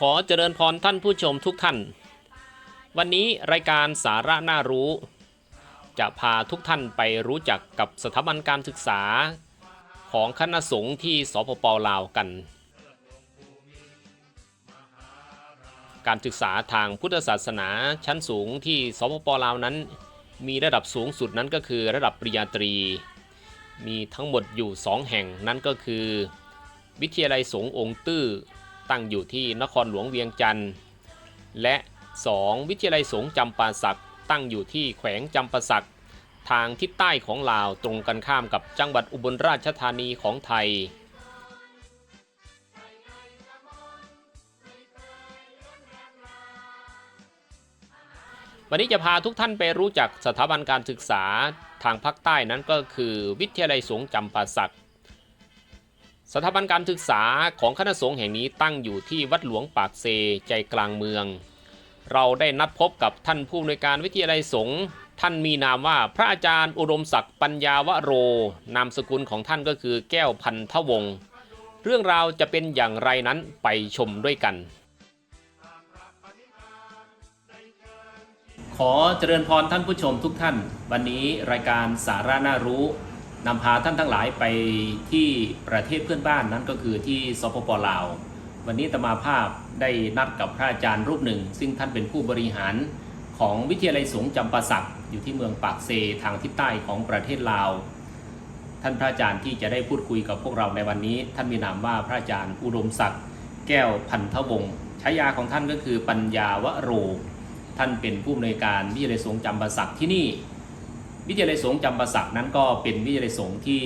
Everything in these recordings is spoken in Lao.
ขอเจริญพรท่านผู้ชมทุกท่าน วันนี้รายการสาระน่ารู้ จะพาทุกท่านไปรู้จักกับสถาบันการศึกษาของคณะสงฆ์ที่ สปป ลาว กัน การศึกษาทางพุทธศาสนาชั้นสูงที่ สปป ลาว นั้น มีระดับสูงสุดนั้นก็คือระดับปริญญาตรี มีทั้งหมดอยู่สองแห่ง นั้นก็คือ วิทยาลัยสงฆ์องค์ตื้อ ตั้งอยู่ที่นครหลวงเวียงจันทน์ และ สอง วิทยาลัยสงฆ์จำปาสัก ตั้งอยู่ที่แขวงจำปาสัก ทางทิศใต้ของลาว ตรงกันข้ามกับจังหวัดอุบลราชธานีของไทย วันนี้จะพาทุกท่านไปรู้จักสถาบันการศึกษาทางภาคใต้ นั้นก็คือวิทยาลัยสงฆ์จำปาสัก สถาบันการศึกษาของคณะสงฆ์แห่งนี้ตั้งอยู่ที่วัดหลวงปากเซ ใจกลางเมือง เราได้นัดพบกับท่านผู้อำนวยการวิทยาลัยสงฆ์ ท่านมีนามว่าพระอาจารย์อุดมศักดิ์ ปัญญาวโร นามสกุลของท่านก็คือแก้วพันธวงศ์ เรื่องราวจะเป็นอย่างไรนั้นไปชมด้วยกัน ขอเจริญพรท่านผู้ชมทุกท่าน วันนี้รายการสาระน่ารู้ นำพาท่านทั้งหลายไปที่ประเทศเพื่อนบ้าน นั้นก็คือที่ สปป ลาว วันนี้อาตมาภาพได้นัดกับพระอาจารย์รูปหนึ่ง ซึ่งท่านเป็นผู้บริหารของวิทยาลัยสงฆ์จำปาสัก อยู่ที่เมืองปากเซ ทางทิศใต้ของประเทศลาว ท่านพระอาจารย์ที่จะได้พูดคุยกับพวกเราในวันนี้ ท่านมีนามว่าพระอาจารย์อุดมศักดิ์ แก้วพันธวงศ์ ฉายาของท่านก็คือปัญญาวโร ท่านเป็นผู้อำนวยการวิทยาลัยสงฆ์จำปาสักที่นี่ วิทยาลัยสงฆ์จำปาสักนั้นก็เป็นวิทยาลัยสงฆ์ที่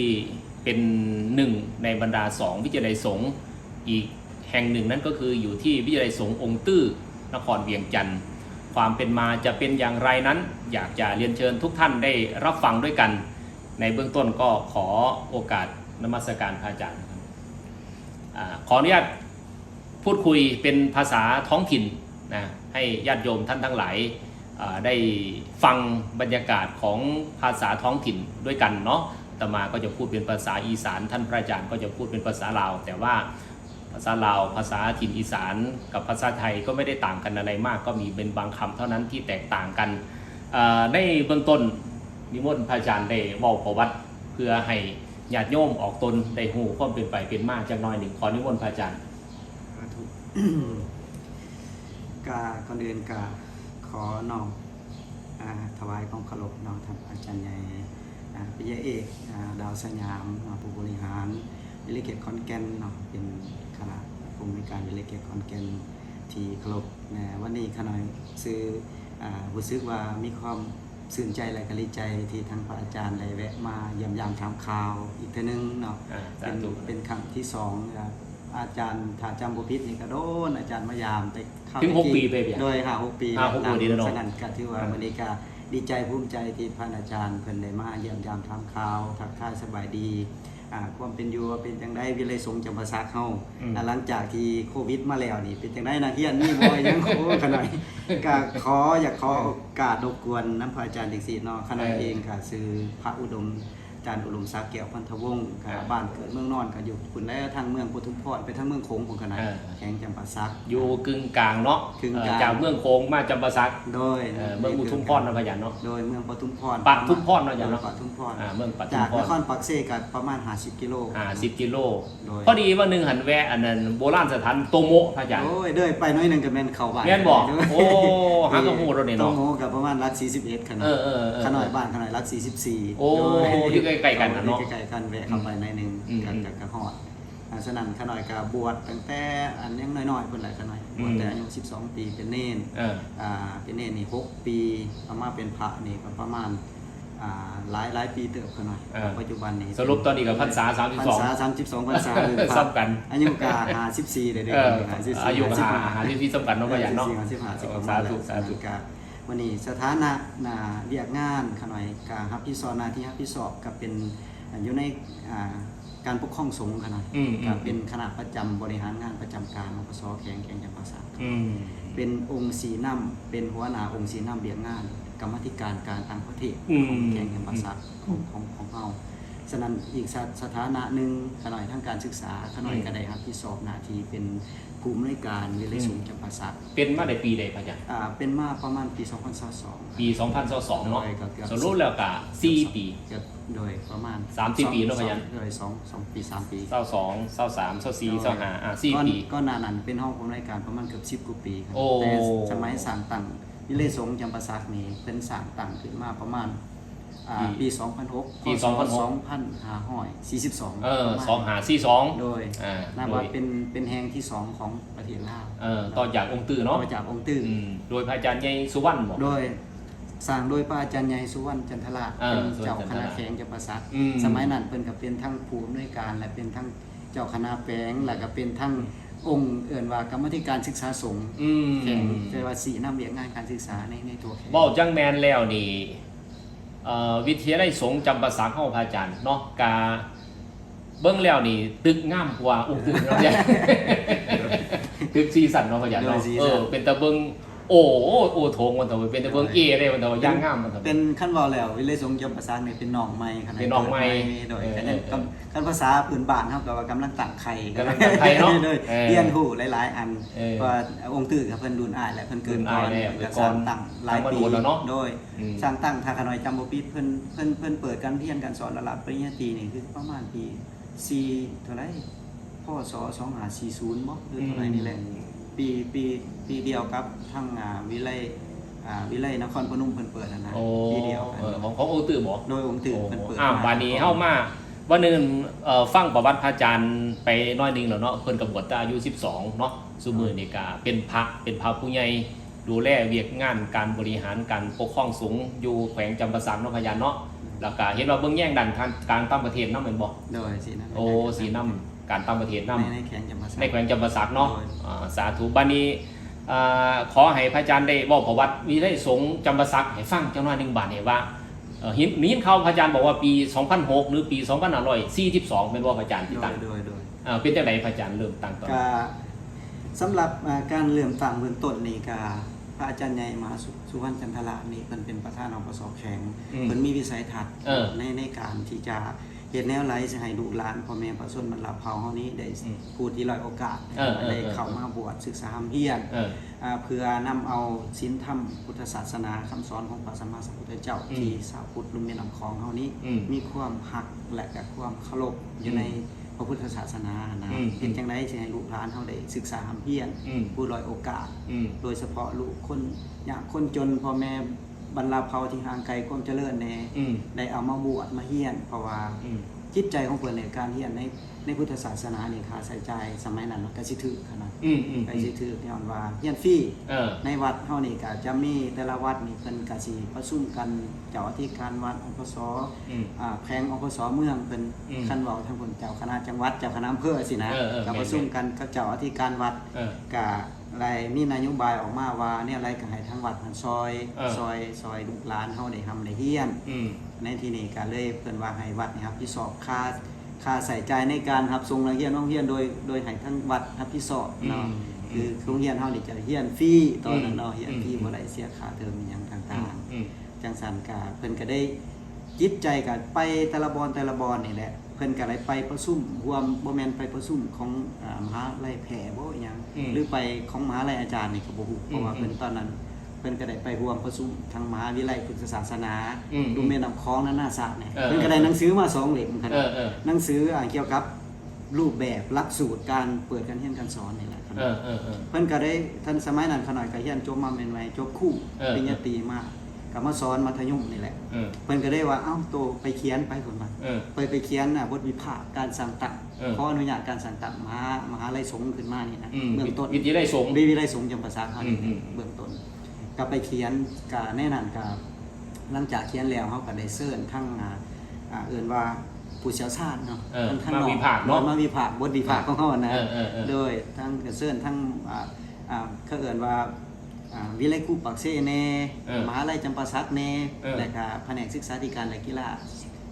เป็นหนึ่งในบรรดาสองวิทยาลัยสงฆ์ อีกแห่งหนึ่งนั้นก็คืออยู่ที่วิทยาลัยสงฆ์องค์ตื้อ นครเวียงจันทน์ ความเป็นมาจะเป็นอย่างไรนั้น อยากจะเรียนเชิญทุกท่านได้รับฟังด้วยกัน ในเบื้องต้นก็ขอโอกาสนมัสการพระอาจารย์ อ่า ขออนุญาตพูดคุยเป็นภาษาท้องถิ่นนะ ให้ญาติโยมท่านทั้งหลาย อ่า ได้ฟังบรรยากาศของภาษาท้องถิ่นด้วยกันเนาะ อาตมาก็จะพูดเป็นภาษาอีสาน ท่านพระอาจารย์ก็จะพูดเป็นภาษาลาว แต่ว่า ภาษาลาว ภาษาถิ่นอีสานกับภาษาไทยก็ไม่ได้ต่างกันอะไรมาก ก็มีเป็นบางคำเท่านั้นที่แตกต่างกัน เอ่อ ในเบื้องต้นนิมนต์พระอาจารย์ได้เว้าประวัติ เพื่อให้ญาติโยมออกตนได้ฮู้ความเป็นไปเป็นมาจักหน่อยหนึ่ง ขอนิมนต์พระอาจารย์ สาธุ กะ ก่อนอื่นกะขอน้อม อ่า ถวายความเคารพเนาะ ท่านอาจารย์ใหญ่ อ่า ปิยะเอก อ่า ดาวสยามเนาะ ผู้บริหารวิทยาลัยเขตขอนแก่นเนาะ เป็นคณะผู้อำนวยการวิทยาลัยเขตขอนแก่นที่เคารพ ในวันนี้ข้าน้อยซื่อ อ่า รู้สึกว่ามีความชื่นใจและก็ดีใจที่ทางพระอาจารย์ได้แวะมาเยี่ยมยามถามข่าวอีกเทื่อหนึ่งเนาะ อ่า สาธุ เป็น เป็นครั้งที่สอง อาจารย์ ถ้าจำบ่ผิดนี่ก็โดนอาจารย์มายาม แต่คราว ถึงหกปีไปเปีย โดย ห้าหกปี ห้าหกปีแล้วเนาะ ฉะนั้นก็ถือว่า อ่า มื้อนี้ก็ดีใจภูมิใจที่พระอาจารย์เพิ่นได้มาเยี่ยมยามถามข่าว ทักทายสบายดี อ่า ความเป็นอยู่ว่าเป็นจั่งใด วิทยาลัยสงฆ์จำปาสักเฮา อืม อ่า หลังจากที่โควิดมาแล้วนี่ เป็นจั่งใด นักเรียนมีบ่ ยัง โอ้ ข้าน้อย ก็ขอ อยากขอโอกาสรบกวนนำพระอาจารย์จั่งซี้เนาะ ข้าน้อย เออ เองก็ชื่อพระอุดม อาจารย์อุดมศักดิ์ แก้วพันธวงศ์ ก็ อ่า บ้านเกิดเมืองนอนก็อยู่พุ้นแหละ ทางเมืองปทุมพรไปทางเมืองโขงพุ้นก็ได้ อ่า แขวงจำปาสัก อยู่กึ่งกลางเนาะ กึ่งกลาง เอ่อ จากเมืองโขงมาจำปาสัก โดย เอ่อ เมืองอุทุมพรเนาะ พระอาจารย์เนาะ โดย เมืองปทุมพร ปทุมพรเนาะ อาจารย์เนาะ ปทุมพร อ่า เมืองปทุมพร จากนครปากเซก็ประมาณห้าสิบกิโล ห้าสิบกิโล โดย พอดีวันหนึ่งหันแวะอันนั้นโบราณสถานโตโมะ พระอาจารย์ โดย เดินไปหน่อยหนึ่งก็แม่นเข้าบ้าน แม่นบ่ โดย โอ้ หาก็ฮู้แล้วนี่เนาะ โตโมะก็ประมาณหลักสี่สิบเอ็ด ขนาด เออ เออ เออ ข้าน้อยบ้านข้าน้อยหลักสี่สิบสี่ โอ้ โดย อยู่ใกล้ๆกันน่ะเนาะ อยู่ใกล้ๆกัน แวะเข้าไปหน่อยหนึ่ง อืม ก็ อืม ก็ ก็ฮอด อ่า ฉะนั้นข้าน้อยก็บวชตั้งแต่อันยังน้อยๆพุ้นแหละ ข้าน้อย อืม บวชแต่อายุสิบสองปีเป็นเณร เออ อ่า เป็นเณรนี่หกปี เอามาเป็นพระนี่ก็ประมาณ อ่า หลาย หลายปีเติบข้าน้อย เออ ปัจจุบันนี่ สรุปตอนนี้ก็พรรษาสามสิบสอง พรรษาสามสิบสองพรรษา เออ ซ้ำกัน อายุก็ห้าสิบสี่เลยเด้ เออ ห้าสิบสี่ อายุก็ ห้าสิบห้า ห้าสิบสี่ซ้ำกันเนาะ พระอาจารย์เนาะ ห้าสิบสี่ ห้าสิบห้า เออ ประมาณนั้น สาธุ สาธุ ก็มื้อนี้สถานะหน้าเวียกงานข้าน้อยก็รับผิดชอบ หน้าที่รับผิดชอบก็เป็น อ่า อยู่ใน อ่า การปกครองสงฆ์ข้าน้อย อืม อืม ก็เป็นคณะประจำบริหารงานประจำการ อปส แขวง แขวงจำปาสัก อืม เป็นองค์ชี้นำ เป็นหัวหน้าองค์ชี้นำเวียกงานกรรมาธิการการต่างประเทศ อืม ของแขวงจำปาสัก อืม ของ ของ ของเฮา ฉะนั้นอีกสะ สถานะหนึ่งข้าน้อยทางการศึกษา ข้าน้อย อืม ก็ได้รับผิดชอบหน้าที่เป็น ຜູ້ອຳນວຍການວິໄລສົງ ອືມ ຈຳປາສັກ. ເປັນມາໄດ້ປີໃດພະອາຈານ? ອ່າ ເປັນມາປະມານປີສອງພັນຊາວສອງ ປີສອງພັນຊາວສອງເນາະ. ໂດຍ ກໍເກືອບ ສະຫຼຸບແລ້ວກະສີ່ປີ ເກືອບ ໂດຍ ປະມານສາມສີ່ປີເນາະພະອາຈານ. ໂດຍ ສອງ ສອງປີ ສາມປີ ຊາວສອງ ຊາວສາມ ຊາວສີ່ ໂດຍ ຊາວຫ້າ ອ່າ ສີ່ປີ. ກ່ອນໜ້ານັ້ນເປັນຮອງຜູ້ອຳນວຍການປະມານເກືອບສິບກວ່າປີ ໂອ້ ແຕ່ສະໄໝສ້າງຕັ້ງວິໄລສົງຈຳປາສັກນີ້ ເພິ່ນສ້າງຕັ້ງຂຶ້ນມາປະມານ ອ່າ ປີ ປີສອງພັນຫົກ ປີສອງພັນຫົກ ສອງພັນຫ້າຮ້ອຍສີ່ສິບສອງ ເອີ ປະມານ ສອງຫ້າສີ່ສອງ ໂດຍ ອ່າ ນັບວ່າເປັນ ເປັນແຫ່ງທີສອງຂອງປະເທດລາວ ເອີ ຕໍ່ຈາກອົງຕື້ເນາະ ຕໍ່ຈາກອົງຕື້ ອືມ ໂດຍພະອາຈານໃຫຍ່ສຸວັນບໍ? ໂດຍ ສ້າງໂດຍພະອາຈານໃຫຍ່ສຸວັນ ຈັນທະລາດ ເອີ ເປັນເຈົ້າຄະນະແຂວງຈຳປາສັກ ອືມ ສະໄໝນັ້ນເພິ່ນກໍເປັນທັງຜູ້ອຳນວຍການ ແລະ ເປັນທັງເຈົ້າຄະນະແຂວງ ແລະ ກໍເປັນທັງອົງ ເອີ້ນວ່າກຳມາທິການສຶກສາສົງ ອືມ ແຂວງ ແປວ່າຊີ້ນຳວຽກງານການສຶກສາໃນ ໃນທົ່ວແຂວງ. ເວົ້າຈັ່ງແມ່ນແລ້ວນີ້ ເອີ ວິທະຍາໄລສົງຈຳປາສັກເຮົາພະອາຈານເນາະ ກະເບິ່ງແລ້ວນີ້ຕຶກງາມກວ່າອົງຕື່ນເນາະ ຕຶກສີ່ຊັ້ນເນາະພະອາຈານເນາະ ໂດຍສີ່ຊັ້ນ ເອີ ເປັນຕາເບິ່ງ ໂອ້ ໂອ້ ໂອ້ໂຖງວ່າເຖາະ ເປັນຕາເບິ່ງເອເດ້ວ່າເຖາະ ຢ່າງງາມວ່າເຖາະ ເປັນ ຄັນເວົ້າແລ້ວ ວິໄລສົງຈຳປາສັກນີ້ເປັນໜອງໃໝ່ ເປັນໜອງໃໝ່ ໂດຍ ເອີ ຄັນ ເອີ ຄັນພາສາພື້ນບ້ານເຮົາກໍວ່າກຳລັງຕັ້ງໄຂ່ ກຳລັງຕັ້ງໄຂ່ເນາະ ໂດຍ ເອີ ຮຽນຮູ້ຫຼາຍໆອັນ ເອີ ເພາະວ່າອົງຕື້ກັບເພິ່ນລຸ້ນອ້າຍແຫຼະ ເພິ່ນເກີດກ່ອນ ເພິ່ນເກີດກ່ອນ ສະສ້າງຕັ້ງຫຼາຍປີ ເນາະ ໂດຍ ອືມ ສ້າງຕັ້ງ ຖ້າຂ້ານ້ອຍຈຳບໍ່ຜິດ ເພິ່ນ ເພິ່ນ ເພິ່ນເປີດການຮຽນການສອນລະດັບປະລິນຍາຕີນີ້ ຄືປະມານປີສີ່ ເທົ່າໃດ ພ.ສ. ສອງຫ້າສີ່ສູນບໍ ຫຼື ເທົ່າໃດນີ້ແຫຼະ ອືມ ປີ ປີ ປີດຽວກັບທາງ ອ່າ ວິໄລ ອ່າ ວິໄລນະຄອນພະນົມເພິ່ນເປີດຫັ້ນນະ ໂອ້ ປີດຽວກັນ ເອີ ຂອງ ຂອງອົງຕື້ບໍ? ໂດຍ ອົງຕື້ ໂອ້ ເພິ່ນເປີດ ອ່າ ມາ ບາດນີ້ເຮົາມາ ບາດນີ້ ເອີ ຟັງປະຫວັດພະອາຈານໄປໜ້ອຍໜຶ່ງແລ້ວເນາະ ເພິ່ນກໍບວດແຕ່ອາຍຸສິບສອງເນາະ ຊຸມື້ນີ້ກໍເປັນພະ ເປັນພະຜູ້ໃຫຍ່ ດູແລວຽກງານການບໍລິຫານການປົກຄອງສົງຢູ່ແຂວງຈຳປາສັກເນາະພະອາຈານເນາະ ແລ້ວກະເຫັນວ່າເບິ່ງແຍງດ້ານການຕ່າງປະເທດນຳແມ່ນບໍ່? ໂດຍ ຊີ້ນຳ ໂອ້ ຊີ້ນຳການຕ່າງປະເທດນຳ ໃນ ໃນແຂວງຈຳປາສັກ ໃນແຂວງຈຳປາສັກເນາະ ໂດຍ ອ່າ ສາທຸ ບາດນີ້ ອ່າ ຂໍໃຫ້ພະອາຈານໄດ້ເວົ້າປະຫວັດວິໄລສົງຈຳປາສັກໃຫ້ຟັງຈັກໜ້ອຍໜຶ່ງບາດນີ້ວ່າ ເອີ ເຫັນ ໄດ້ຍິນຂ່າວພະອາຈານບອກວ່າປີສອງພັນຫົກ ຫຼື ປີສອງພັນຫ້າຮ້ອຍສີ່ສິບສອງ ແມ່ນບໍ່ພະອາຈານທີ່ຕັ້ງ? ໂດຍ ໂດຍ ໂດຍ ອ່າ ເປັນຈັ່ງໃດພະອາຈານເລີ່ມຕັ້ງຕອນ? ກະສຳລັບ ອ່າ ການເລີ່ມຕັ້ງເບື້ອງຕົ້ນນີ້ກະ ພະອາຈານໃຫຍ່ມະຫາສຸ ສຸວັນຈັນທະລາດນີ້ ເພິ່ນເປັນປະທານ ອພສ ແຂວງ ອືມ ເພິ່ນມີວິໄສທັດ ເອີ ໃນ ໃນການທີ່ຈະເຮັດແນວໃດຊິໃຫ້ລູກຫຼານພໍ່ແມ່ປະຊາຊົນບັນດາເຜົ່າເຮົານີ້ໄດ້ ອືມ ຜູ້ທີ່ດ້ອຍໂອກາດ ເອີ ເອີ ໄດ້ເຂົ້າມາບວດສຶກສາຮ່ຳຮຽນ ເອີ ອ່າ ເພື່ອນຳເອົາສິນທຳພຸດທະສາສະໜາ ຄຳສອນຂອງພະສຳມາສຳພຸດທະເຈົ້າ ອືມ ທີ່ຊາວພຸດລຸ່ມແມ່ນ້ຳຂອງເຮົານີ້ ອືມ ມີຄວາມຮັກ ແລະ ກະຄວາມເຄົາລົບຢູ່ ອືມ ໃນພະພຸດທະສາສະໜາຫັ້ນນະ ອືມ ເຮັດຈັ່ງໃດຊິໃຫ້ລູກຫຼານເຮົາໄດ້ສຶກສາຮ່ຳຮຽນ ອືມ ຜູ້ດ້ອຍໂອກາດ ອືມ ໂດຍສະເພາະລູກຄົນຍາກຄົນຈົນ ພໍ່ແມ່ບັນດາເຜົ່າທີ່ຫ່າງໄກຄວາມຈະເລີນແດ່ ອືມ ໄດ້ເອົາມາບວດມາຮຽນ ເພາະວ່າ ອືມ ຈິດໃຈຂອງເພິ່ນໃນການຮຽນໃນ ໃນພຸດທະສາສະໜານີ້ ຄ່າໃຊ້ຈ່າຍສະໄໝນັ້ນມັນກະຊິຖືກຫັ້ນນະ ອືມ ອືມ ກະຊິຖືກ ອືມ ຍ້ອນວ່າຮຽນຟຣີ ເອີ ໃນວັດເຮົານີ້ກະຈະມີແຕ່ລະວັດນີ້ເພິ່ນກະຊິປະຊຸມກັນ ເຈົ້າອະທິການວັດ ອພສ ອືມ ອ່າ ແຂວງ ອພສ ເມືອງເພິ່ນ ອືມ ຄັນເວົ້າທາງພຸ້ນ ເຈົ້າຄະນະຈັງຫວັດ ເຈົ້າຄະນະອຳເພີຊີ້ນະ ເອີ ເອີ ກະປະຊຸມກັນກັບເຈົ້າອະທິການວັດ ເອີ ກະໄດ້ມີນະໂຍບາຍອອກມາວ່າແນວໃດກະໃຫ້ທາງວັດຫັ້ນຊ່ອຍ ເອີ ຊ່ອຍ ຊ່ອຍລູກຫຼານເຮົາໄດ້ຮ່ຳໄດ້ຮຽນ ອືມ ໃນທີ່ນີ້ກະເລີຍເພິ່ນວ່າໃຫ້ວັດນີ້ຮັບຜິດຊອບຄ່າ ຄ່າໃຊ້ຈ່າຍໃນການຮັບສົ່ງນັກຮຽນໂຮງຮຽນ ໂດຍ ໂດຍໃຫ້ທາງວັດຮັບຜິດຊອບເນາະ ອືມ ຄືໂຮງຮຽນເຮົານີ້ຈະຮຽນຟຣີຕອນນັ້ນເນາະ ອືມ ຮຽນຟຣີ ອືມ ບໍ່ໄດ້ເສຍຄ່າເທີມອີ່ຫຍັງຕ່າງໆ ອືມ ອືມ ຈັ່ງຊັ້ນກະເພິ່ນກະໄດ້ຈິດໃຈກະໄປແຕ່ລະບ່ອນແຕ່ລະບ່ອນນີ້ແຫຼະ ເພິ່ນກະໄດ້ໄປປະຊຸມຮ່ວມ ບໍ່ແມ່ນໄປປະຊຸມຂອງ ອ່າ ມະຫາໄລແພບໍ່ອີ່ຫຍັງ ອືມ ຫຼືໄປຂອງມະຫາໄລອາຈານນີ້ກະບໍ່ຮູ້ ອືມ ເພາະວ່າເພິ່ນ ອືມ ຕອນນັ້ນ ເພິ່ນກະໄດ້ໄປຮ່ວມປະຊຸມທາງມະຫາວິໄລພຸດທະສາສະໜາ ອືມ ລຸ່ມແມ່ນ້ຳຂອງນານາຊາດນີ້ ເອີ ເພິ່ນກະໄດ້ໜັງສືມາສອງເຫຼັ້ມ ເອີ ເອີ ໜັງສື ອ່າ ກ່ຽວກັບຮູບແບບຫຼັກສູດການເປີດການຮຽນການສອນນີ້ແຫຼະ ເອີ ເອີ ເອີ ເພິ່ນກະໄດ້ ທັນສະໄໝນັ້ນຂະນ້ອຍກະຮຽນຈົບມາໃໝ່ໆ ຈົບຄູ ເອີ ປະລິນຍາຕີມາ ກະມາສອນມັດທະຍົມນີ້ແຫຼະ ເອີ ເພິ່ນກະໄດ້ວ່າ ເອົ້າ ໂຕໄປຂຽນໄປ ເພິ່ນວ່າ ເອີ ໄປ ໄປຂຽນ ອ່າ ບົດວິພາກການສ້າງຕັ້ງ ເອີ ຂໍອະນຸຍາດການສ້າງຕັ້ງມະຫາ ມະຫາໄລສົງຂຶ້ນມານີ້ນະ ອືມ ເບື້ອງຕົ້ນ ວິ ວິທະຍາໄລສົງ ວິ ວິໄລສົງຈຳປາສັກເຮົານີ້ ອືມ ເບື້ອງຕົ້ນ ກະໄປຂຽນ ກະໃນນັ້ນກະ ຫຼັງຈາກຂຽນແລ້ວ ເຮົາກະໄດ້ເຊີນທັງ ອ່າ ອ່າ ເອີ້ນວ່າຜູ້ຊ່ຽວຊານເນາະ ເອີ ທາງ ມາວິພາກເນາະ ມາວິພາກ ບົດວິພາກຂອງເຮົາຫັ້ນນະ ເອີ ເອີ ເອີ ໂດຍ ທັງ ກະເຊີນທັງ ອ່າ ອ່າ ເຂົາເອີ້ນວ່າ ອ່າ ວິໄລຄູປາກເຊແດ່ ເອີ ມະຫາໄລຈຳປາສັກແດ່ ເອີ ແລະກະພະແນກສຶກສາທິການ ແລະ ກິລາ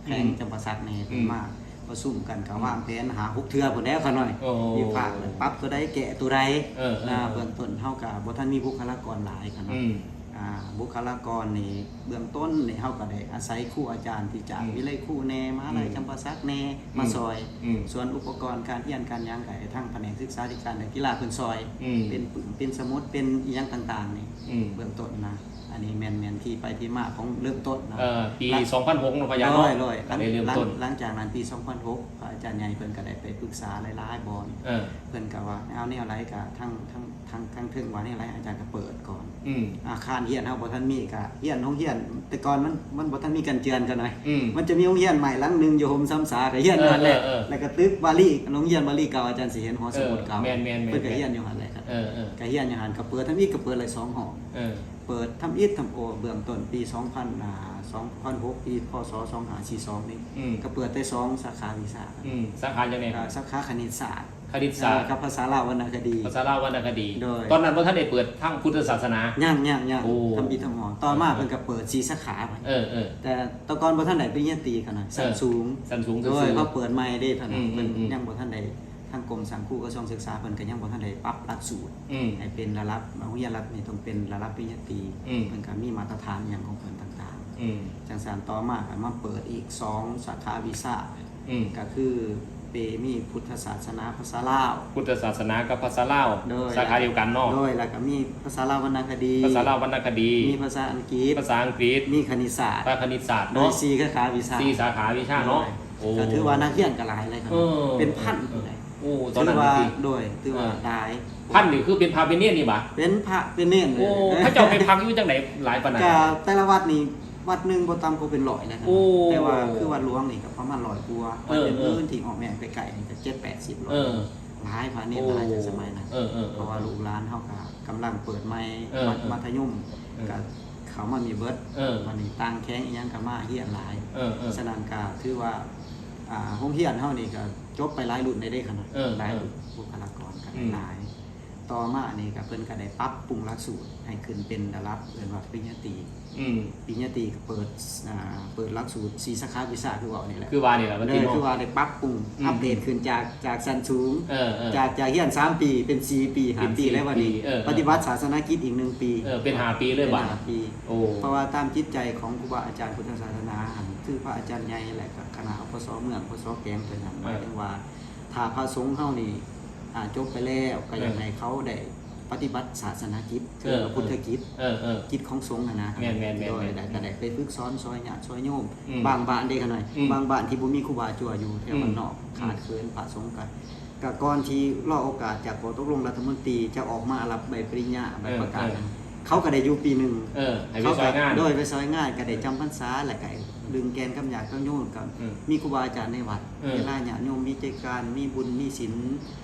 ແຂວງ ອືມ ຈຳປາສັກນີ້ ອືມ ເພິ່ນມາປະຊຸມກັນ ກະ ອືມ ວາງແຜນຫ້າຫົກເທື່ອພຸ້ນແຫຼະຂະນ້ອຍ ໂອ້ ວິພາກ ແລະ ປັບໂຕໃດ ແກ້ໂຕໃດ ເອີ ເອີ ເອີ ເບື້ອງຕົ້ນເຮົາກະບໍ່ທັນມີບຸກຄະລາກອນຫຼາຍຂະນ້ອຍ ອືມ ອ່າ ບຸກຄະລາກອນນີ້ ເບື້ອງຕົ້ນນີ້ເຮົາກໍໄດ້ອາໄສຄູອາຈານທີ່ຈາກ ອືມ ວິໄລຄູແດ່ ມະຫາໄລ ອືມ ຈຳປາສັກແດ່ ອືມ ມາຊ່ອຍ. ອືມ ສ່ວນອຸປະກອນການຮຽນການຫຍັງກໍໃຫ້ທາງພະແນກສຶກສາທິການ ແລະ ກິລາເພິ່ນຊ່ອຍ ອືມ ເປັນປຶ້ມ ເປັນສະໝຸດ ເປັນອີ່ຫຍັງຕ່າງໆນີ້ ອືມ ເບື້ອງຕົ້ນນະ. ອັນນີ້ແມ່ນ ແມ່ນທີ່ໄປທີ່ມາຂອງເລີ່ມຕົ້ນເນາະ. ເອີ ປີ ລະ ສອງພັນຫົກເນາະ ພະຍາເນາະ. ໂດຍ ໂດຍ ຫຼັງ ຫຼັງຈາກນັ້ນປີສອງພັນຫົກ ພະອາຈານໃຫຍ່ເພິ່ນກໍໄດ້ໄປປຶກສາຫຼາຍໆບ່ອນ. ເອີ ເພິ່ນກໍວ່າ ເອົາແນວໃດກໍທັງ ທັງ ທາງ ທາງເທິງວ່າແນວໃດ ອາຈານກໍເປີດກ່ອນ. ອືມ ອາຄານຮຽນເຮົາບໍ່ທັນມີ ກະຮຽນໂຮງຮຽນ ແຕ່ກ່ອນມັນ ມັນບໍ່ທັນມີກັນເຈື່ອນກັນໜ້ອຍ. ອືມ ມັນຈະມີໂຮງຮຽນໄມ້ຫຼັງໜຶ່ງຢູ່ຮົ່ມຊຳສາ ກະຮຽນຢູ່ຫັ້ນແຫຼະ. ເອີ ເອີ ແລ້ວກະຕຶກວາລີ ໂຮງຮຽນວາລີເກົ່າ ອາຈານຊິເຫັນຫໍສະໝຸດເກົ່າ. ເອີ ແມ່ນໆໆ ເພິ່ນກະຮຽນຢູ່ຫັ້ນແຫຼະ. ເອີ ເອີ ກະຮຽນຢູ່ຫັ້ນ ກະເປີດທຳອິດ ກະເປີດໄດ້ສອງຫ້ອງ. ເອີ ເປີດທຳອິດທຳໂອ ເບື້ອງຕົ້ນປີສອງພັນ ອ່າ ສອງພັນຫົກ ປີ ພ.ສ. ສອງຫ້າສີ່ສອງນີ້ ອືມ ກະເປີດໄດ້ສອງສາຂາວິຊາ. ອືມ ສາຂາຫຍັງແດ່? ອ່າ ສາຂາຄະນິດສາດ. ຄະນິດສາດ ເອີ ກັບພາສາລາວວັນນະຄະດີ. ພາສາລາວວັນນະຄະດີ. ໂດຍ ຕອນນັ້ນບໍ່ທັນໄດ້ເປີດທາງພຸດທະສາສະໜາ. ຍັງ ຍັງ ຍັງ. ໂອ້ ທຳອິດທຳໂອ. ຕໍ່ມາ ເອີ ເພິ່ນກໍເປີດສີ່ສາຂາ. ເອີ ເອີ ແຕ່ແຕ່ກ່ອນບໍ່ທັນໄດ້ປະລິນຍາຕີກັນນະ. ເອີ ຊັ້ນສູງ. ຊັ້ນສູງຊື່ໆ. ໂດຍ ເຂົາເປີດໃໝ່ເດ້ຕອນນັ້ນ. ອືມໆໆ ເພິ່ນຍັງບໍ່ທັນໄດ້ ທາງກົມສ້າງຄູກະຊວງສຶກສາ ເພິ່ນກໍຍັງບໍ່ທັນໄດ້ປັບຫຼັກສູດ ອືມ ໃຫ້ເປັນລະດັບ ໂຮງຮຽນລັດນີ້ຕ້ອງເປັນລະດັບປະລິນຍາຕີ. ອືມ ເພິ່ນກໍມີມາດຕະຖານອີ່ຫຍັງຂອງເພິ່ນຕ່າງໆ. ອືມ ຈັ່ງຊັ້ນ ຕໍ່ມາກໍມາເປີດອີກສອງສາຂາວິຊາ. ອືມ ກໍຄືເປ ມີພຸດທະສາສະໜາພາສາລາວ. ພຸດທະສາສະໜາກັບພາສາລາວ. ໂດຍ ສາຂາດຽວກັນເນາະ. ໂດຍ ແລ້ວກໍມີພາສາລາວວັນນະຄະດີ. ພາສາລາວວັນນະຄະດີ. ມີພາສາອັງກິດ. ພາສາອັງກິດ. ມີຄະນິດສາດ. ພາຄະນິດສາດເນາະ. ໂດຍ ສີ່ສາຂາວິຊາ. ສີ່ສາຂາວິຊາເນາະ. ໂດຍ ໂອ້ ກໍຖືວ່ານັກຮຽນກໍຫຼາຍເລີຍ. ເອີ ເປັນພັນພຸ້ນແຫຼະ. ໂອ້ ຕອນນັ້ນ ຖືວ່າ ໂດຍ ຖືວ່າ ເອີ ຫຼາຍ. ພັນນີ້ຄືເປັນພະເປັນເນນນີ້ຫວາ? ເປັນພະເປັນເນນເລີຍ. ໂອ້ ເຂົາເຈົ້າໄປພັກຢູ່ຈັ່ງໃດຫຼາຍປານນັ້ນ? ກະແຕ່ລະວັດນີ້ ວັດໜຶ່ງບໍ່ຕ່ຳກວ່າເປັນຮ້ອຍແລ້ວ. ໂອ້ ແຕ່ວ່າຄືວັດຫຼວງນີ້ກໍປະມານຮ້ອຍກວ່າ. ເອີ ວັດອື່ນໆທີ່ອ້ອມແອ້ມໃກ້ໆນີ້ກໍເຈັດແປດສິບ ເອີ ຮ້ອຍ ຫຼາຍພະເນນຫຼາຍ. ໂອ້ ແຕ່ສະໄໝນັ້ນ ເອີ ເອີ ເພາະວ່າ ເອີ ລູກຫຼານເຮົາກໍກຳລັງເປີດໃໝ່ ເອີ ມັດ ເອີ ມັດທະຍົມ ເອີ ກໍເຂົ້າມາມີເບິດ. ເອີ ບັດນີ້ຕ່າງແຂວງອີ່ຫຍັງກໍມາຮຽນຫຼາຍ. ເອີ ເອີ ສະນັ້ນກໍຖືວ່າ ອ່າ ໂຮງຮຽນເຮົານີ້ກໍຈົບໄປຫຼາຍລຸ້ນແລ້ວເດ້ຂະນ້ອຍ. ເອີ ຫຼາຍລຸ້ນ ເອີ ບຸກຄະລາກອນກໍ ອືມ ຫຼາຍ. ຕໍ່ມານີ້ກໍເພິ່ນກໍໄດ້ປັບປຸງຫຼັກສູດໃຫ້ຂຶ້ນເປັນລະດັບເອີ້ນວ່າປະລິນຍາຕີ. ອືມ ປະລິນຍາຕີກໍເປີດ ອ່າ ເປີດຫຼັກສູດສີ່ສາຂາວິຊາຄືເວົ້ານີ້ແຫຼະ. ຄືວ່ານີ້ແຫຼະ ເອີ ຄືວ່າໄດ້ປັບປຸງ ອືມ ອັບເດດຂຶ້ນຈາກ ຈາກຊັ້ນສູງ. ເອີ ເອີ ຈາກ ຈາກຮຽນສາມປີເປັນສີ່ປີ ຫ້າປີແລ້ວ. ບັດນີ້ ເອີ ປະຕິບັດສາສະໜະກິດອີກໜຶ່ງປີ. ເອີ ເປັນຫ້າປີເລີຍບໍ່? ເປັນຫ້າປີ. ໂອ້ ເພາະວ່າຕາມຈິດໃຈຂອງຄູບາອາຈານພຸດທະສາສະໜາຫັ້ນ ຄືພະອາຈານໃຫຍ່ ແລະ ກະຄະນະ ອພສ ເມືອງ ອພສ ແຂວງເພິ່ນຫັ້ນ ເອີ ໝາຍເຖິງວ່າ ຖ້າພະສົງເຮົານີ້ ອ່າ ຈົບໄປແລ້ວ ກໍຢາກ ເອີ ໃຫ້ເຂົາໄດ້ປະຕິບັດສາສະໜາກິດ ເອີ ຄືວ່າ ເອີ ພຸດທະກິດ ເອີ ເອີ ກິດຂອງສົງຫັ້ນນະ. ແມ່ນໆໆໆ ໂດຍ ແລ້ວກໍໄດ້ໄປຝຶກສອນຊ່ອຍຍາດຊ່ອຍໂຍມ. ອືມ ບາງບ້ານເດ້ຂະນ້ອຍ ອືມ ບາງບ້ານທີ່ບໍ່ມີຄູບາຈົວຢູ່ແຖວ ອືມ ບ້ານນອກ ອືມ ຂາດເຂີນພະສົງ ກໍ ກໍກ່ອນທີ່ລໍໂອກາດຈາກຂໍ້ຕົກລົງລັດຖະມົນຕີຈະອອກມາຮັບໃບປະລິນຍາ ໃບປະກາດ ເອີ ເອີ ນັ້ນ ເຂົາກໍໄດ້ຢູ່ປີໜຶ່ງ. ເອີ ໃຫ້ໄປຊ່ອຍງານ. ໂດຍ ໄປຊ່ອຍງານ ກໍໄດ້ຈຳພັນສາ ແລ້ວກໍດຶງແກ່ນກັບຍາດກັບໂຍມ ກໍ ອືມ ມີຄູບາອາຈານໃນວັດ. ເອີ ເວລາຍາດໂຍມມີກິດຈະການ ມີບຸນມີສິນ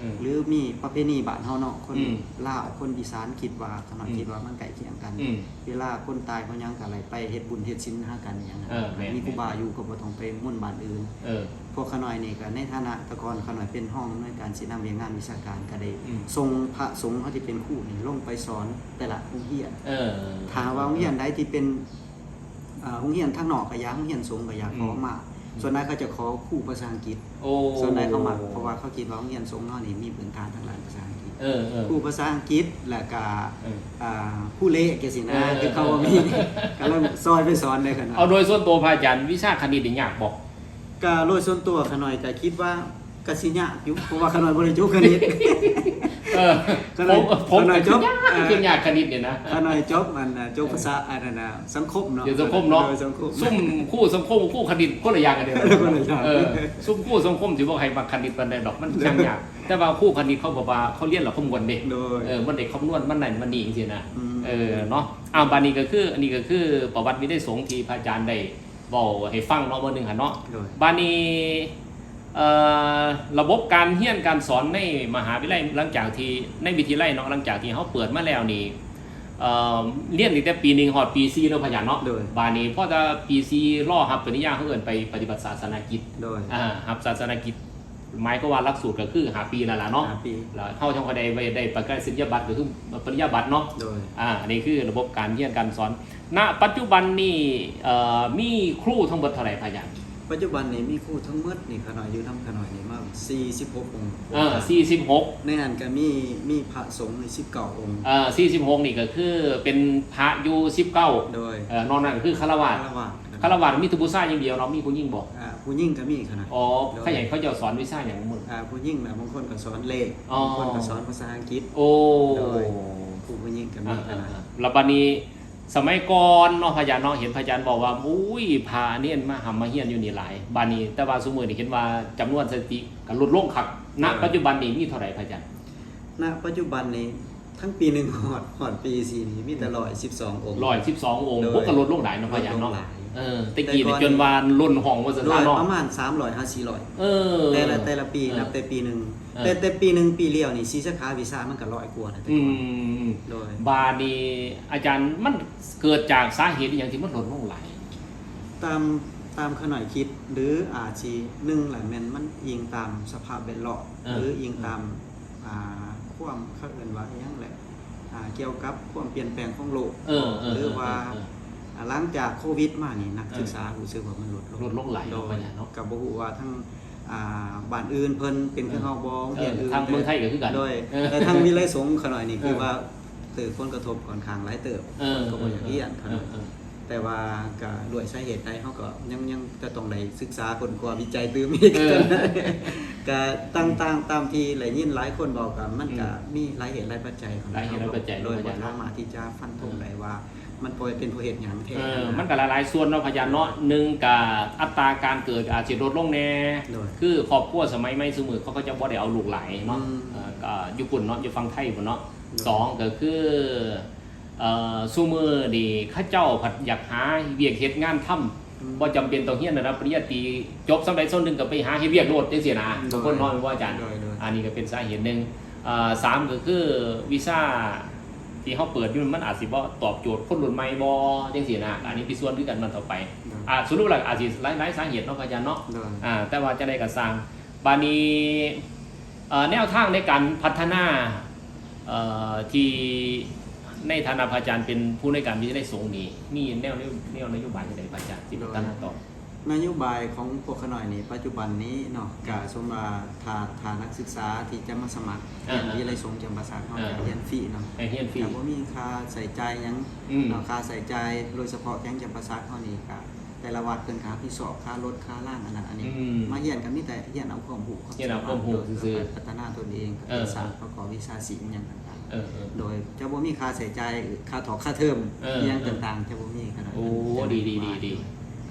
ອືມ ຫຼືມີປະເພນີບ້ານເຮົາເນາະ ຄົນ ອືມ ລາວ ຄົນອີສານ ຄິດວ່າ ຂະນ້ອຍ ອືມ ຄິດວ່າມັນໃກ້ຄຽງກັນ. ອືມ ເວລາຄົນຕາຍຄົນຫຍັງກໍໄດ້ໄປເຮັດບຸນເຮັດສິນຫາກັນອີ່ຫຍັງ. ເອີ ແມ່ນໆ ມີຄູບາຢູ່ກໍບໍ່ຕ້ອງໄປໝຸນບ້ານອື່ນ. ເອີ ພວກຂ້ານ້ອຍນີ້ກໍໃນຖານະແຕ່ກ່ອນຂ້ານ້ອຍເປັນຮອງອຳນວຍການຊີ້ນຳວຽກງານວິຊາການ ກໍໄດ້ ອືມ ສົ່ງພະສົງເຮົາທີ່ເປັນຄູນີ້ລົງໄປສອນແຕ່ລະໂຮງຮຽນ. ເອີ ຖ້າວ່າໂຮງຮຽນໃດທີ່ເປັນ ອ່າ ໂຮງຮຽນທາງນອກກໍຢາກ ໂຮງຮຽນສົງກໍຢາກ ອືມ ຂໍມາ. ອືມ ສ່ວນຫຼາຍເຂົາຈະຂໍຄູພາສາອັງກິດ. ໂອ້ ສ່ວນຫຼາຍເຂົາມັກ ເພາະວ່າເຂົາຄິດວ່າໂຮງຮຽນສົງເຮົານີ້ມີພື້ນຖານທາງດ້ານພາສາອັງກິດ. ເອີ ເອີ ຄູພາສາອັງກິດ ແລ້ວກໍ ເອີ ອ່າ ຄູເລກຈັ່ງຊີ້ນະ. ເອີ ຄືເຂົາບໍ່ມີ ເອີ ກໍເລີຍຊ່ອຍໄປສອນໄດ້ຂະໜາດ. ເອົາໂດຍສ່ວນຕົວພະອາຈານ ວິຊາຄະນິດນີ້ຍາກບໍ່? ກະໂດຍສ່ວນຕົວຂ້ານ້ອຍກະຄິດວ່າກະຊິຍາກຢູ່ ເພາະວ່າຂ້ານ້ອຍບໍ່ໄດ້ຈົບຄະນິດ. ເອີ ຂ້ານ້ອຍ ຂ້ານ້ອຍຈົບ ເອີ ຄືຍາກຄະນິດນີ້ນະ. ຂ້ານ້ອຍຈົບອັນ ຈົບພາສາອັນນັ້ນນະ ສັງຄົມເນາະ. ເປັນສັງຄົມເນາະ. ເອີ ສັງຄົມ. ຊຸມຄູສັງຄົມ ຄູຄະນິດຄົນລະຢ່າງກັນເດ້. ຄົນລະຢ່າງ. ເອີ ຊຸມຄູສັງຄົມຊິບໍ່ໃຫ້ມັກຄະນິດປານໃດດອກ ມັນຊ່າງຍາກ. ແຕ່ວ່າຄູຄະນິດເຂົາບອກວ່າເຂົາຮຽນແລ້ວເຂົາມ່ວນເດ້. ໂດຍ. ເອີ ມັນໄດ້ຄຳນວນ ມັນນັ້ນມັນນີ້ຈັ່ງຊີ້ນະ. ອືມ. ເອີ ເນາະ. ອ້າວ ບາດນີ້ກໍຄື ອັນນີ້ກໍຄືປະຫວັດວິໄນສົງທີ່ພະອາຈານໄດ້ ເວົ້າໃຫ້ຟັງເນາະ ມື້ໜຶ່ງຫັ້ນເນາະ. ໂດຍ. ບາດນີ້ ເອີ ລະບົບການຮຽນການສອນໃນມະຫາວິທະຍາໄລ ຫຼັງຈາກທີ່ ໃນວິທະຍາໄລເນາະ ຫຼັງຈາກທີ່ເຮົາເປີດມາແລ້ວນີ້ ເອີ ຮຽນຕັ້ງແຕ່ປີໜຶ່ງຮອດປີສີ່ເນາະ ພະອາຈານເນາະ. ໂດຍ. ບາດນີ້ພໍຈະປີສີ່ ລໍຮັບປະລິນຍາ ເຂົາເອີ້ນໄປປະຕິບັດສາສະນະກິດ. ໂດຍ. ອ່າ ຮັບສາສະນະກິດ ໝາຍຄວາມວ່າຫຼັກສູດກໍຄືຫ້າປີນັ້ນລະເນາະ. ຫ້າປີ. ແລ້ວເຮົາຈັ່ງຄ່ອຍໄດ້ ໄດ້ປະກາດນິດຍາບັດ ກໍຄືປະລິນຍາບັດເນາະ. ໂດຍ. ອ່າ ອັນນີ້ຄືລະບົບການຮຽນການສອນ. ນະປັດຈຸບັນນີ້ ເອີ ມີຄູທັງເບິດເທົ່າໃດ ພະອາຈານ? ປັດຈຸບັນນີ້ມີຄູທັງໝົດນີ້ ຂ້ານ້ອຍຢູ່ນຳຂ້ານ້ອຍນີ້ມາສີ່ສິບຫົກອົງ. ເອີ ສີ່ສິບຫົກ ໃນຫັ້ນກໍມີ ມີພະສົງນີ້ສິບເກົ້າອົງ. ເອີ ສີ່ສິບຫົກນີ້ກໍຄືເປັນພະຢູ່ສິບເກົ້າ. ໂດຍ. ເອີ ນອກນັ້ນກໍຄືຄາລະວາດ. ຄາລະວາດ. ຄາລະວາດມີແຕ່ຜູ້ຊາຍຢ່າງດຽວເນາະ, ມີຜູ້ຍິງບໍ່? ອ່າ ຜູ້ຍິງກໍມີຂະໜ້ອຍ. ອໍ ເຂົາໃຫ້ເຂົາເຈົ້າສອນວິຊາຫຍັງມື້? ອ່າ ຜູ້ຍິງນະ ບາງຄົນກໍສອນເລກ, ອໍ ບາງຄົນກໍສອນພາສາອັງກິດ. ໂອ້ ໂດຍ ຜູ້ ຜູ້ຍິງກໍມີຂະໜ້ອຍ. ອ່າໆໆ ແລ້ວບັດນີ້ ສະໄໝກ່ອນເນາະ ພະອາຈານເນາະ ເຫັນພະອາຈານບອກວ່າ ໂອ້ຍ ພະເນນມາຮ່ຳມາຮຽນຢູ່ນີ້ຫຼາຍ. ບາດນີ້ ແຕ່ວ່າຊຸມື້ນີ້ເຫັນວ່າຈຳນວນສະຖິຕິກໍຫຼຸດລົງຄັກ. ເອີ ນະປັດຈຸບັນນີ້ມີເທົ່າໃດ ພະອາຈານ? ນະປັດຈຸບັນນີ້ ທັງປີໜຶ່ງຮອດ ຮອດປີສີ່ນີ້ ມີແຕ່ ອືມ ຮ້ອຍສິບສອງອົງ. ຮ້ອຍສິບສອງອົງ. ໂດຍ. ໂອ້ ກໍຫຼຸດລົງຫຼາຍເນາະ ພະອາຈານເນາະ. ເອີ ແຕ່ກີ້ນີ້ຈົນວ່າລົ້ນຫ້ອງວ່າຊັ້ນຊະເນາະ. ໂດຍ ປະມານສາມຮ້ອຍຫາສີ່ຮ້ອຍ ເອີ ແຕ່ລະ ເອີ ແຕ່ລະປີ ເອີ ນັບແຕ່ປີໜຶ່ງ. ເອີ ແຕ່ ແຕ່ປີໜຶ່ງປີລຽວນີ້ ສີ່ສາຂາວິຊາມັນກໍຮ້ອຍກວ່າແລ້ວແຕ່ກ່ອນ. ອືມ ໂດຍ. ບາດນີ້ອາຈານ ມັນເກີດຈາກສາເຫດອີ່ຫຍັງທີ່ມັນຫຼຸດລົງຫຼາຍ? ຕາມ ຕາມຂ້ານ້ອຍຄິດ ຫຼື ອາດຊິ ໜຶ່ງລະແມ່ນມັນອີງຕາມສະພາບແວດລ້ອມ ເອີ ຫຼື ອີງຕາມ ເອີ ອ່າ ຄວາມ ເຂົາເອີ້ນວ່າອີ່ຫຍັງແຫຼະ ອ່າ ກ່ຽວກັບຄວາມປ່ຽນແປງຂອງໂລກ ເອີ ເອີ ຫຼືວ່າ ເອີ ເອີ ອ່າ ຫຼັງຈາກໂຄວິດມານີ້ ນັກ ເອີ ສຶກສາຮູ້ສຶກວ່າມັນຫຼຸດລົງ ຫຼຸດລົງຫຼາຍ. ໂດຍ ເນາະ ພະອາຈານເນາະ. ກໍບໍ່ຮູ້ວ່າທາງ ອ່າ ບ້ານອື່ນເພິ່ນເປັນຄືເຮົາບໍ່ ເອີ ໂຮງຮຽນອື່ນ ທາງເມືອງໄທກໍຄືກັນ. ໂດຍ ເອີ ແຕ່ທາງວິໄລສົງຂະນ້ອຍນີ້ ເອີ ຄືວ່າຖືກຜົນກະທົບຂ້ອນຂ້າງຫຼາຍເຕີບ ເອີ ເພິ່ນກໍບໍ່ຢາກຮຽນຂະນ້ອຍ. ເອີ ເອີ ແຕ່ວ່າກໍດ້ວຍສາເຫດໃດ ເຮົາກໍຍັງ ຍັງຈະຕ້ອງໄດ້ສຶກສາຄົ້ນຄວ້າວິໄຈຕື່ມອີກ. ເອີ ກໍຕາມ ຕາມ ຕາມທີ່ໄດ້ຍິນຫຼາຍຄົນເວົ້າ ກໍມັນ ອືມ ກໍມີຫຼາຍເຫດຫຼາຍປັດໄຈຂອງ ຫຼາຍເຫດຫຼາຍປັດໄຈ ໂດຍບໍ່ສາມາດທີ່ຈະຟັນທົງໄດ້ວ່າ ມັນເປັນເພາະເຫດຫຍັງແທ້. ເອີ ນະ ມັນກໍຫຼາຍໆສ່ວນເນາະ ພະອາຈານເນາະ. ໂດຍ. ໜຶ່ງກໍອັດຕາການເກີດອາດຊິຫຼຸດລົງແດ່. ໂດຍ. ຄືຄອບຄົວສະໄໝໃໝ່ຊຸມື້ ເຂົາ ເຂົາເຈົ້າບໍ່ໄດ້ເອົາລູກຫຼາຍເນາະ. ອືມ. ເອີ ກໍຢູ່ພຸ້ນເນາະ ຢູ່ຝັ່ງໄທພຸ້ນເນາະ. ໂດຍ. ສອງ ກໍຄື ເອີ ຊຸມື້ນີ້ເຂົາເຈົ້າພັດຢາກຫາວຽກເຮັດງານທຳ ອືມ ບໍ່ຈຳເປັນຕ້ອງຮຽນລະດັບປະລິນຍາຕີ ຈົບສ່ຳໃດສ່ຳໜຶ່ງກໍໄປຫາເຮັດວຽກໂລດຈັ່ງຊີ້ນະ. ໂດຍ. ບາງຄົນເນາະ ແມ່ນບໍ່ອາຈານ? ໂດຍ ໂດຍ. ອັນນີ້ກໍເປັນສາເຫດໜຶ່ງ. ເອີ ສາມ ກໍຄືວິຊາທີ່ເຮົາເປີດຢູ່ ມັນອາດຊິບໍ່ຕອບໂຈດຄົນລຸ້ນໃໝ່ບໍ່ ຈັ່ງຊີ້ນະ. ອັນນີ້ມີສ່ວນຄືກັນ ມັນຕໍ່ໄປ. ໂດຍ. ອ່າ ສະຫຼຸບແລ້ວອາດຊິຫຼາຍ ຫຼາຍສາເຫດເນາະ ພະອາຈານເນາະ. ໂດຍ. ອ່າ ແຕ່ວ່າຈັ່ງໃດກໍຊ່າງ ບາດນີ້ ເອີ ແນວທາງໃນການພັດທະນາ ເອີ ທີ່ໃນຖານະພະອາຈານເປັນຜູ້ອຳນວຍການວິທະຍາໄລສົງນີ້ ມີແນວ ແນວ ແນວນະໂຍບາຍຈັ່ງໃດ ພະອາຈານ ທີ່ພັດທະນາຕໍ່? ໂດຍ ນະໂຍບາຍຂອງພວກຂ້ານ້ອຍນີ້ ປັດຈຸບັນນີ້ເນາະ ກະສົມວ່າຖ້າ ຖ້ານັກສຶກສາທີ່ຈະມາສະໝັກ ອ່າ ຮຽນວິທະຍາໄລສົງຈຳປາສັກ ເຮົາ ອ່າ ຈະຮຽນຟຣີເນາະ ໃຫ້ຮຽນຟຣີ ກະບໍ່ມີຄ່າໃຊ້ຈ່າຍຫຍັງ ອືມ ເນາະ. ຄ່າໃຊ້ຈ່າຍ ໂດຍສະເພາະແຂວງຈຳປາສັກເຮົານີ້ກະ ແຕ່ລະວັດເພິ່ນກະຮັບຜິດຊອບຄ່າລົດຄ່າລາງອັນນັ້ນອັນນີ້ ອືມ ມາຮຽນກໍມີແຕ່ຮຽນເອົາຄວາມຮູ້ ຮຽນເອົາຄວາມຮູ້ຊື່ໆ ພັດທະນາຕົນເອງ ເອີ ສາ ປະກອບວິຊາຊີບຫຍັງຕ່າງໆ ເອີ ເອີ ໂດຍຈະບໍ່ມີຄ່າໃຊ້ຈ່າຍ ຄ່າຖອກຄ່າເທີມ ເອີ ອີ່ຫຍັງ ເອີ ຕ່າງໆ ຈະບໍ່ມີຂະໜາດ ໂອ້ ດີໆໆ ເອີ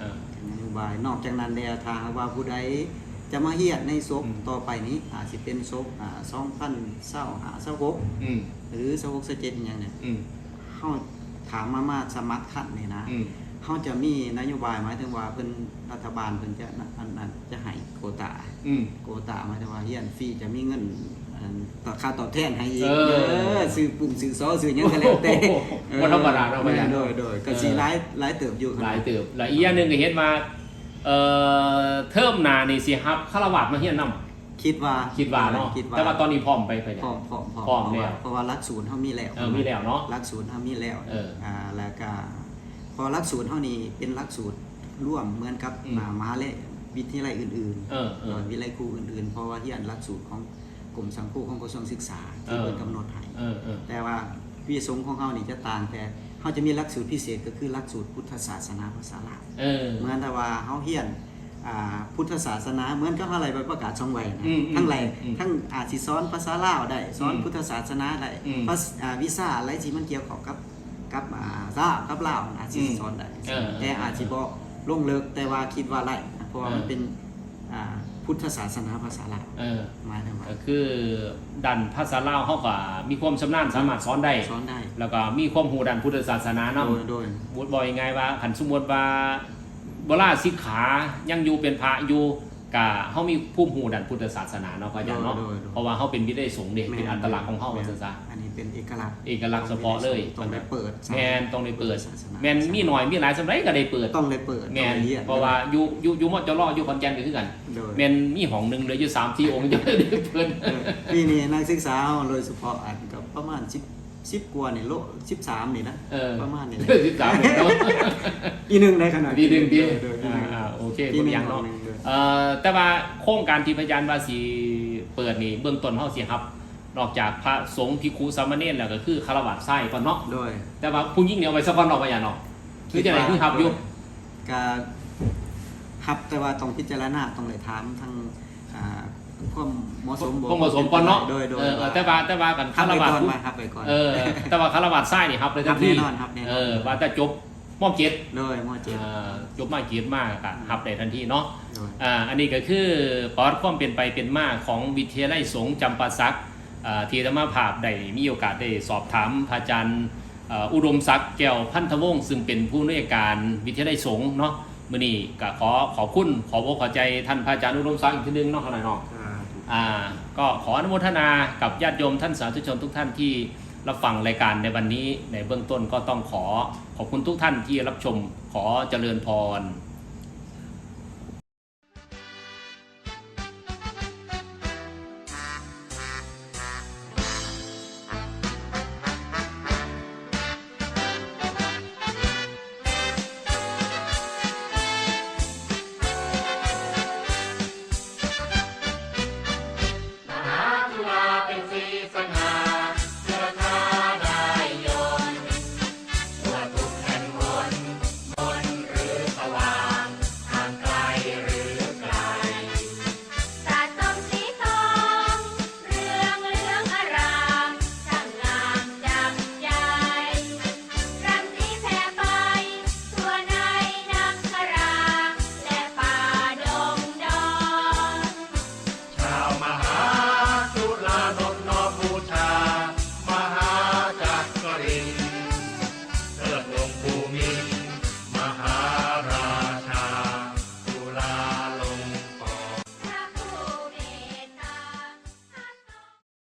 ນະໂຍບາຍ. ນອກຈາກນັ້ນແລ້ວ ຖ້າຫາກວ່າຜູ້ໃດຈະມາຮຽນໃນສົກ ອືມ ຕໍ່ໄປນີ້ ອາດຊິເປັນສົກ ອ່າ ສອງພັນຊາວຫ້າ ຊາວຫົກ ອືມ ຫຼື ຊາວຫົກ ຊາວເຈັດ ອີ່ຫຍັງນີ້ ອືມ ເຮົາຖ້າມາ ມາສະໝັກທັນນີ້ນະ ອືມ ເຮົາຈະມີນະໂຍບາຍ ໝາຍເຖິງວ່າເພິ່ນ ລັດຖະບານເພິ່ນຈະ ອັນ ອັນ ຈະໃຫ້ໂຄຕາ ອືມ ໂຄຕາ ໝາຍເຖິງວ່າຮຽນຟຣີ ຈະມີເງິນ ອັນ ຕໍ່ ຄ່າຕອບແທນໃຫ້ອີກ ເອີ ເອີ ຊື້ປຸ້ມຊື້ຊໍຊື້ຫຍັງກໍແລ້ວແຕ່ ໂອ້ໂຫ ເອີ ບໍ່ທຳມະດາເນາະ ພະອາຈານ ໂດຍ ໂດຍ ກໍຊິ ເອີ ຫຼາຍ ຫຼາຍເຕີບຢູ່ ຫຼາຍເຕີບ. ແລ້ວອີກຢ່າງໜຶ່ງກໍເຫັນວ່າ ເອີ ເທີມໜ້ານີ້ຊິຮັບຄາລະວາດມາຮຽນນຳ ຄິດວ່າ ຄິດວ່າເນາະ ຄິດວ່າ ແຕ່ວ່າຕອນນີ້ພ້ອມໄປ ໄປແລ້ວ ພ້ອມ ພ້ອມ ພ້ອມ ພ້ອມແລ້ວ ເພາະວ່າ ເພາະວ່າຫຼັກສູດເຮົາມີແລ້ວ ເອີ ມີແລ້ວເນາະ ຫຼັກສູດເຮົາມີແລ້ວ ເອີ ອ່າ ແລ້ວກະ ເພາະຫຼັກສູດເຮົານີ້ເປັນຫຼັກສູດລວມເໝືອນກັບ ອືມ ມະຫາວິທະຍາໄລອື່ນໆ ເອີ ເອີ ເອີ ວິທະຍາໄລຄູອື່ນໆ ເພາະວ່າຮຽນຫຼັກສູດຂອງກົມສັງຄົມຂອງກະຊວງສຶກສາ ທີ່ ເອີ ເພິ່ນກຳນົດໃຫ້ ເອີ ເອີ ແຕ່ວ່າວິທະຍາໄລສົງຂອງເຮົານີ້ຈະຕ່າງ ແຕ່ເຮົາຈະມີຫຼັກສູດພິເສດ ກໍຄືຫຼັກສູດພຸດທະສາສະໜາພາສາລາວ ເອີ ເໝືອນແບບວ່າເຮົາຮຽນ ອ່າ ພຸດທະສາສະໜາ ເໝືອນກັບເຮົາໄລ່ໃບປະກາດສອງໃບນະ ອືມ ທັງໄລ່ ອືມ ທັງອາດຊິສອນພາສາລາວໄດ້ ສອນ ອືມ ພຸດທະສາສະໜາໄດ້ ອືມ ພາສ- ອ່າ ວິຊາອະໄລທີ່ມັນກ່ຽວຂ້ອງກັບ ກັບ ອ່າ ລາວ ກັບລາວ ອາດຊິ ອືມ ສອນໄດ້ ເອີ ເອີ ແຕ່ອາດຊິບໍ່ລົງເລິກ ແຕ່ວ່າຄິດວ່າໄດ້ ເພາະວ່າ ເອີ ມັນເປັນ ອ່າ ພຸດທະສາສະໜາພາສາລາວ ເອີ ໝາຍເຖິງວ່າ ກໍຄືດ້ານພາສາລາວເຮົາກໍມີຄວາມຊຳນານ ສາມາດສອນໄດ້ ສອນໄດ້ ແລ້ວກໍມີຄວາມຮູ້ດ້ານພຸດທະສາສະໜານຳ ໂດຍ ໂດຍ ເວົ້າງ່າຍໆວ່າ ຄັນສົມມຸດວ່າ ເວລາສິກຂາຍັງຢູ່ເປັນພະຢູ່ ກະເຮົາມີພູມຮູ້ດ້ານພຸດທະສາສະໜາເນາະ ພະອາຈານເນາະ ໂດຍ ໂດຍ ໂດຍ ເພາະວ່າເຮົາເປັນວິໄລສົງເດ້ ແມ່ນ ເປັນອັດຕະລັກຂອງເຮົາ ແມ່ນ ວ່າຊັ້ນຊະ ອັນນີ້ເປັນເອກະລັກ ເອກະລັກສະເພາະເລີຍ ຕ້ອງໄດ້ເປີດ ແມ່ນ ຕ້ອງໄດ້ເປີດ ພຸດທະສາສະໜາ ແມ່ນມີໜ້ອຍມີຫຼາຍສ່ຳໃດກໍໄດ້ເປີດ ຕ້ອງໄດ້ເປີດ ແມ່ນ ຕ້ອງໄດ້ຮຽນ ເພາະວ່າຢູ່ ຢູ່ ຢູ່ ຢູ່ ມ.ຈ.ລ ຢູ່ຂອນແກ່ນກໍຄືກັນ ໂດຍ ແມ່ນມີຫ້ອງໜຶ່ງເຫຼືອຢູ່ສາມສີ່ອົງ ຈັ່ງໄດ້ເປີດ ເອີ ປີນີ້ນັກສຶກສາເຮົາໂດຍສະເພາະ ອັນ ກໍປະມານສິບ ສິບກວ່ານີ້ ໂລ ສິບສາມນີ້ນະ ເອີ ປະມານນີ້ແຫຼະ ສິບສາມເນາະ ປີໜຶ່ງໄດ້ຂະໜາດ ປີໜຶ່ງຕິ ໂດຍ ອ່າ ປີໜຶ່ງ ອ່າໂອເຄ ປີ ບໍ່ ໜຶ່ ມີ ງ ຫຍັງ ຂອງ ເນາະ ໜຶ່ງ ໂດຍ ເອີ ແຕ່ວ່າໂຄງການທີ່ພະອາຈານວ່າຊິເປີດນີ້ ເບື້ອງຕົ້ນເຮົາຊິຮັບ ນອກຈາກພະສົງ ພິກຂຸ ສາມະເນນ ແລ້ວກໍຄືຄາລະວາດຊາຍກ່ອນເນາະ ໂດຍ ແຕ່ວ່າຜູ້ຍິງນີ້ເອົາໄວ້ຊະກ່ອນເນາະ ພະອາຈານເນາະ ຫຼືຈັ່ງໃດ ຄືຮັບຢູ່ ກໍຮັບ ແຕ່ວ່າຕ້ອງພິຈາລະນາ ຕ້ອງໄດ້ຖາມທາງ ອ່າ ຄວາມເໝາະສົມ ຄວາມເໝາະສົມກ່ອນເນາະ ໂດຍ ໂດຍ ເອີ ເອີ ວ່າ ແຕ່ວ່າ ແຕ່ວ່າກັນຄາລະວາດ ຮັບໄວ້ກ່ອນ ຮັບໄວ້ກ່ອນ ເອີ ແຕ່ວ່າຄາລະວາດຊາຍນີ້ຮັບໄດ້ທັນທີ ຮັບແນ່ນອນ ຮັບແນ່ນອນ ເອີ ວ່າແຕ່ຈົບ ມໍເຈັດ ໂດຍ ມໍເຈັດ ອ່າ ຈົບມາເກດມາກໍ ອືມ ຮັບໄດ້ທັນທີເນາະ ໂດຍ ອ່າ ອັນນີ້ກໍຄືປະຫວັດຄວາມເປັນໄປເປັນມາຂອງວິທະຍາໄລສົງຈຳປາສັກ ອ່າ ທີ່ອາດຕະມາພາບໄດ້ມີໂອກາດໄດ້ສອບຖາມພະອາຈານ ເອີ ອຸດົມສັກ ແກ້ວພັນທະວົງ ຊຶ່ງເປັນຜູ້ອຳນວຍການວິທະຍາໄລສົງເນາະ ມື້ນີ້ກໍຂໍຂອບຄຸນ ຂອບອົກຂອບໃຈທ່ານພະອາຈານອຸດົມສັກອີກເທື່ອໜຶ່ງເນາະ ຂະໜາດເນາະ ສາທຸ ອ່າ ກໍຂໍອະນຸໂມທະນາກັບຍາດໂຍມທ່ານສາທຸຊົນທຸກທ່ານທີ່ ຮັບຟັງລາຍການໃນວັນນີ້ ໃນເບື້ອງຕົ້ນກໍຕ້ອງຂໍຂອບຄຸນທຸກທ່ານທີ່ຮັບຊົມ ຂໍຈະເລີນພອນ.